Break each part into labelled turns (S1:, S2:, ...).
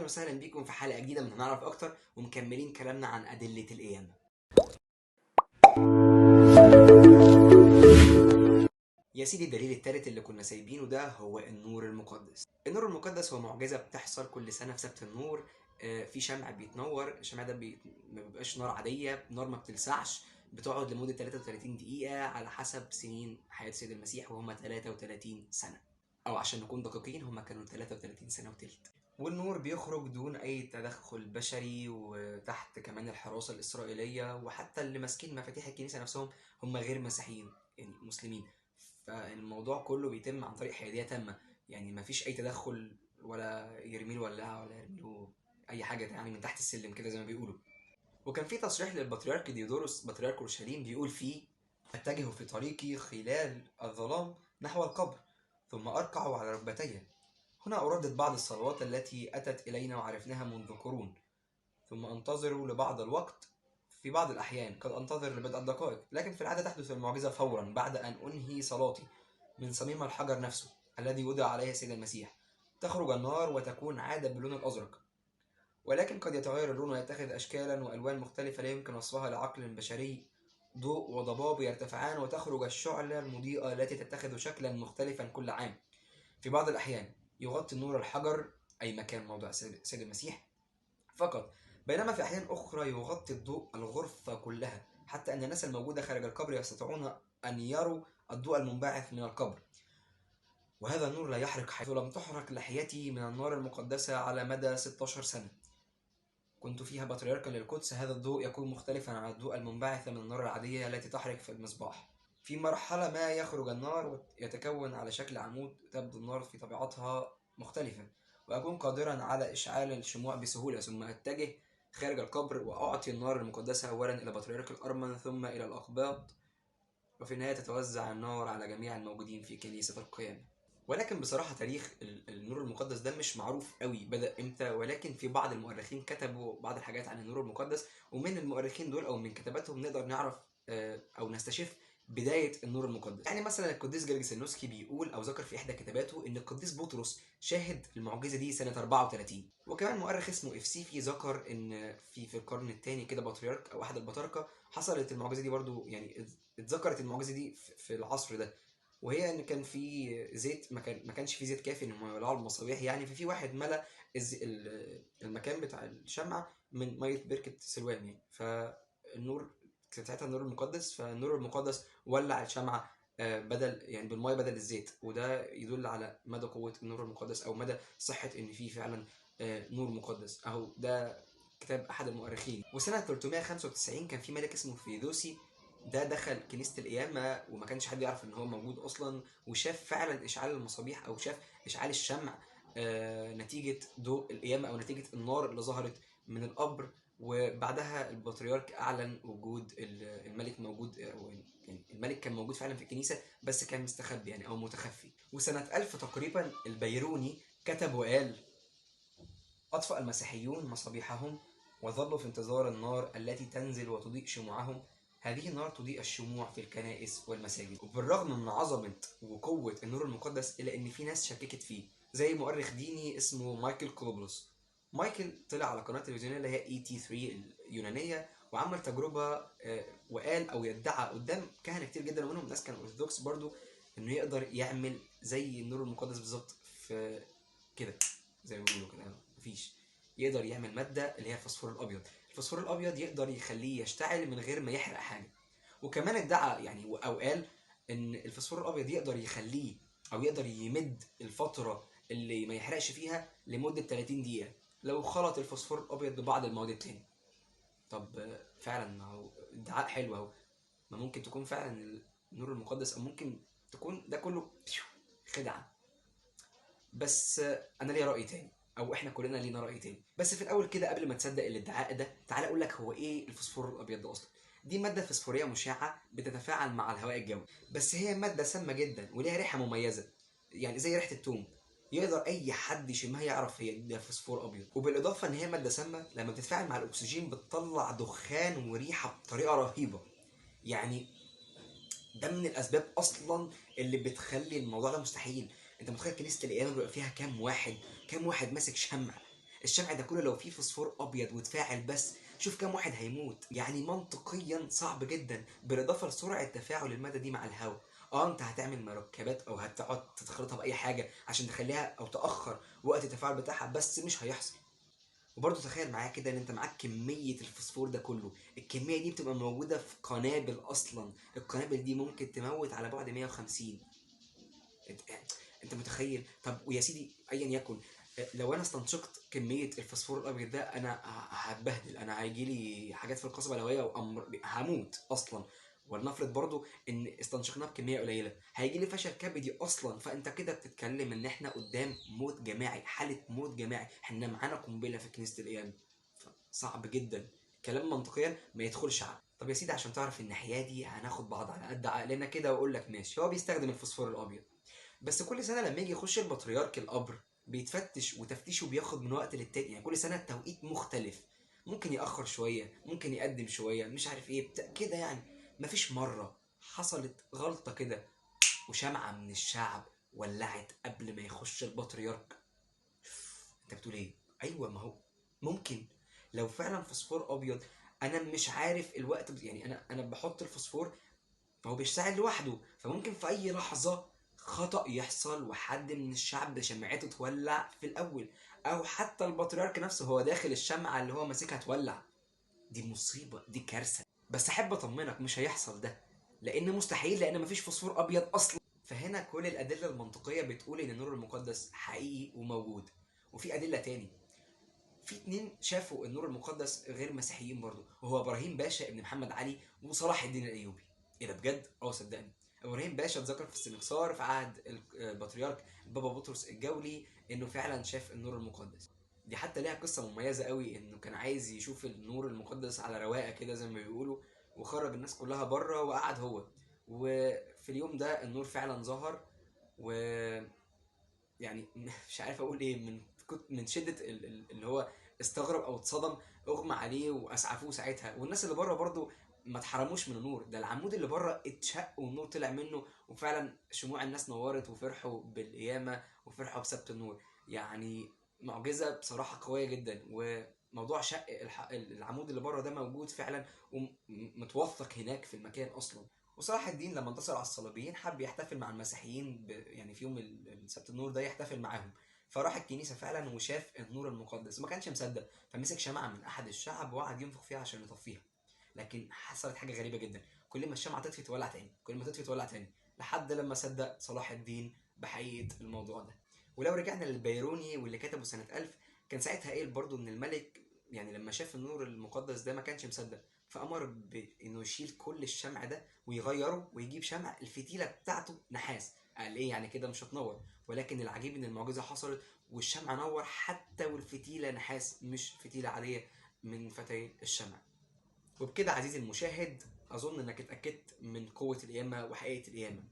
S1: اهلا وسهلا بيكم في حلقة جديدة من هنعرف اكتر، ومكملين كلامنا عن ادلة القيامة. يا سيدي، الدليل الثالث اللي كنا سايبينه ده هو النور المقدس. النور المقدس هو معجزه بتحصل كل سنة في سبت النور. في شمع بيتنور، الشمع ده ما بيبقاش نار عادية، نار ما بتلسعش، بتقعد لمدة 33 دقيقة على حسب سنين حياة سيد المسيح، وهم 33 سنة، او عشان نكون دقيقين هم كانوا 33 سنة وتلت. والنور بيخرج دون اي تدخل بشري، وتحت كمان الحراسة الاسرائيلية، وحتى اللي ماسكين مفاتيح الكنيسة نفسهم هم غير مسيحيين، يعني مسلمين. فالموضوع كله بيتم عن طريق حيادية تامة، يعني مفيش اي تدخل، ولا يرميله ولاعه ولا يرميله اي حاجة يعني من تحت السلم كده زي ما بيقولوا. وكان في تصريح للبطريرك ديودوروس بطريرك اورشليم بيقول فيه: اتجه في طريقي خلال الظلام نحو القبر، ثم اركع على ركبتي، هنا اردد بعض الصلوات التي اتت الينا وعرفناها منذ قرون، ثم انتظر لبعض الوقت. في بعض الاحيان قد انتظر لبضع دقائق، لكن في العادة تحدث المعجزة فورا بعد ان انهي صلاتي من صميم الحجر نفسه الذي وضع عليه السيد المسيح. تخرج النار وتكون عادة باللون الازرق، ولكن قد يتغير اللون ويتخذ أشكالا وألوان مختلفة لا يمكن وصفها لعقل بشري. ضوء وضباب يرتفعان، وتخرج الشعلة المضيئة التي تتخذ شكلا مختلفا كل عام. في بعض الأحيان يغطي النور الحجر، أي مكان موضع سيد المسيح فقط، بينما في أحيان أخرى يغطي الضوء الغرفة كلها، حتى أن الناس الموجودة خارج القبر يستطيعون أن يروا الضوء المنبعث من القبر. وهذا النور لا يحرق، حيث لم تحرق لحيتي من النار المقدسة على مدى 16 سنة كنت فيها بطريركا للقدس. هذا الضوء يكون مختلفا عن الضوء المنبعث من النار العادية التي تحرق في المصباح. في مرحلة ما يخرج النار ويتكون على شكل عمود، تبدو النار في طبيعتها مختلفة، وأكون قادرا على إشعال الشموع بسهولة. ثم أتجه خارج القبر وأعطي النار المقدسة أولا إلى بطريرك الأرمن ثم إلى الأقباط، وفي النهاية تتوزع النار على جميع الموجودين في كنيسة القيامة. ولكن بصراحة تاريخ النور المقدس ده مش معروف قوي بدأ امتى، ولكن في بعض المؤرخين كتبوا بعض الحاجات عن النور المقدس، ومن المؤرخين دول او من كتاباتهم نقدر نعرف او نستشف بداية النور المقدس. يعني مثلا القديس جرجس النسكي بيقول او ذكر في احدى كتاباته ان القديس بطرس شاهد المعجزة دي سنة 34. وكمان مؤرخ اسمه افسيفي ذكر ان في القرن الثاني كده بطريرك او احد البطاركة حصلت المعجزة دي برضو، يعني اتذكرت المعجزة دي في العصر ده، وهي ان كان في زيت، ما كانش في زيت كافي ان هم يولعوا المصابيح يعني، ففي واحد ملا المكان بتاع الشمعة من مية بركة سلوان يعني، فالنور كان ساعتها النور المقدس، فالنور المقدس ولع الشمعة بدل يعني بالمية بدل الزيت، وده يدل على مدى قوة النور المقدس او مدى صحة ان في فعلا نور مقدس. اهو ده كتاب احد المؤرخين. وسنة 395 كان في ملك اسمه فيدوسي، ده دخل كنيسة القيامة وما كانش حد يعرف ان هو موجود اصلا، وشاف فعلا اشعال المصابيح او شاف اشعال الشمع نتيجة ضوء القيامة او نتيجة النار اللي ظهرت من القبر. وبعدها البطريرك اعلن وجود الملك موجود، أو يعني الملك كان موجود فعلا في الكنيسة بس كان مستخبي يعني او متخفي. وسنة 1000 تقريبا البيروني كتب وقال: أطفأ المسيحيون مصابيحهم وظلوا في انتظار النار التي تنزل وتضيء شموعهم. هذه النار تضيء الشموع في الكنائس والمساجد. وبالرغم من عظمة وقوة النور المقدس إلا إن في ناس شككت فيه، زي مؤرخ ديني اسمه مايكل كلوبلوس. مايكل طلع على قناة تلفزيونية اللي هي ET 3 اليونانية، وعمل تجربة وقال أو يدعى قدام كهنة كتير جدا ومنهم ناس كانوا أرثوذكس برضو إنه يقدر يعمل زي النور المقدس بالظبط في كده، زي ما بيقولوا كده، مفيش، يقدر يعمل مادة اللي هي الفوسفور الأبيض. الفوسفور الابيض يقدر يخليه يشتعل من غير ما يحرق حاجة. وكمان ادعى يعني او قال ان الفوسفور الابيض يقدر يخليه او يقدر يمد الفترة اللي ما يحرقش فيها لمدة 30 دقيقة لو خلط الفوسفور الابيض ببعض المواد التانية. طب فعلا ما هو ادعاء حلو اهو، ما ممكن تكون فعلا النور المقدس، او ممكن تكون ده كله خدعه. بس انا ليا راي تاني، او احنا كلنا لينا راي تاني. بس في الاول كده قبل ما تصدق الادعاء ده تعال اقول لك هو ايه الفوسفور الابيض ده اصلا. دي مادة فوسفوريه مشعه بتتفاعل مع الهواء الجوي، بس هي مادة سامة جدا وليها ريحه مميزة، يعني زي ريحه الثوم، يقدر اي حد يشمها يعرف هي ده فوسفور ابيض. وبالاضافة ان هي مادة سامة لما بتتفاعل مع الاكسجين بتطلع دخان وريحه بطريقة رهيبة. يعني ده من الاسباب اصلا اللي بتخلي الموضوع ده مستحيل. انت متخيل كنيسة القيامة بيبقى فيها كام واحد، كام واحد ماسك شمع؟ الشمع ده كله لو فيه فوسفور ابيض وتفاعل بس، شوف كام واحد هيموت. يعني منطقيا صعب جدا، بالاضافة لسرعه تفاعل المادة دي مع الهواء. انت هتعمل مركبات او هتقعد تخلطها باي حاجة عشان تخليها او تاخر وقت التفاعل بتاعها، بس مش هيحصل. وبرضه تخيل معايا كده ان انت معاك كمية الفوسفور ده كله، الكمية دي بتبقى موجودة في قنابل اصلا، القنابل دي ممكن تموت على بعد 150. انت متخيل؟ طب ويا سيدي ايا يكن، لو انا استنشقت كمية الفوسفور الابيض ده انا هتبهدل، انا هيجي لي حاجات في القصبة الهوائية وامر هموت اصلا. ولنفرض برضو ان استنشقناه بكمية قليله هيجي لي فشل كبدي اصلا. فانت كده بتتكلم ان احنا قدام موت جماعي، حاله موت جماعي، احنا معانا قنبلة في كنيسة القيامة. صعب جدا كلام منطقيا ما يدخلش عقل. طب يا سيدي عشان تعرف الناحية دي هناخد بعض على قد عقلنا كده واقول لك ماشي، هو بيستخدم الفوسفور الابيض، بس كل سنة لما يجي يخش البطريرك القبر بيتفتش، وتفتيشه بياخد من وقت للتاني، يعني كل سنة التوقيت مختلف، ممكن ياخر شوية، ممكن يقدم شوية، مش عارف ايه كده يعني. مفيش مرة حصلت غلطة كده وشمعة من الشعب ولعت قبل ما يخش البطريرك. انت بتقول ايه؟ ايوه ما هو ممكن لو فعلا فوسفور ابيض، انا مش عارف الوقت، يعني انا بحط الفوسفور فهو بيشتعل لوحده، فممكن في اي لحظة خطأ يحصل وحد من الشعب شمعته تولع في الاول، او حتى البطريرك نفسه هو داخل الشمعة اللي هو ماسكها تولع. دي مصيبة، دي كارثة. بس احب اطمنك مش هيحصل ده، لان مستحيل، لان مفيش فوسفور ابيض اصلا. فهنا كل الادلة المنطقية بتقول ان النور المقدس حقيقي وموجود. وفي ادلة تاني، في 2 شافوا النور المقدس غير مسيحيين برضو، وهو ابراهيم باشا ابن محمد علي وصلاح الدين الايوبي. ايه ده بجد؟ صدقني. ابراهيم باشا اتذكر في السنكسار في عهد البطريرك بابا بطرس الجولي انه فعلا شاف النور المقدس. دي حتى ليها قصة مميزة قوي، انه كان عايز يشوف النور المقدس على رواقه كده زي ما بيقولوا، وخرج الناس كلها بره وقعد هو، وفي اليوم ده النور فعلا ظهر. و يعني مش عارف اقول ايه، من شده اللي هو استغرب او اتصدم، اغمى عليه واسعفوه ساعتها. والناس اللي بره برضو ما اتحرموش من النور ده، العمود اللي بره اتشق والنور طلع منه، وفعلا شموع الناس نورت وفرحوا بالقيامة وفرحوا بسبت النور. يعني معجزه بصراحة قوية جدا. وموضوع شق العمود اللي بره ده موجود فعلا ومتوثق هناك في المكان اصلا. وصلاح الدين لما انتصر على الصليبيين حب يحتفل مع المسيحيين يعني في يوم السبت النور ده يحتفل معاهم، فراح الكنيسة فعلا وشاف النور المقدس وما كانش مصدق، فمسك شمعة من احد الشعب وقعد ينفخ فيها عشان يطفيها. لكن حصلت حاجة غريبة جدا، كل ما الشمعة تطفي تولع تاني، كل ما تطفي تولع تاني، لحد لما صدق صلاح الدين بحقيقة الموضوع ده. ولو رجعنا للبيروني واللي كتبه سنة 1000، كان ساعتها قايل برضو ان الملك يعني لما شاف النور المقدس ده ما كانش مصدق، فأمر بإنه يشيل كل الشمع ده ويغيره ويجيب شمع الفتيلة بتاعته نحاس. قال ايه يعني كده مش هتنور؟ ولكن العجيب ان المعجزة حصلت والشمع نور حتى والفتيلة نحاس، مش فتيلة عادية من فتايل الشمع. وبكده عزيزي المشاهد أظن انك اتأكدت من قوة القيامة وحقيقة القيامة.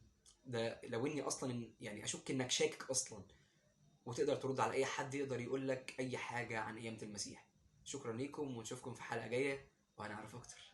S1: ده لو اني اصلا يعني اشك انك شاكك اصلا، وتقدر ترد على اي حد يقدر يقول لك اي حاجة عن قيامة المسيح. شكرا ليكم ونشوفكم في حلقة جاية وهنعرف اكتر.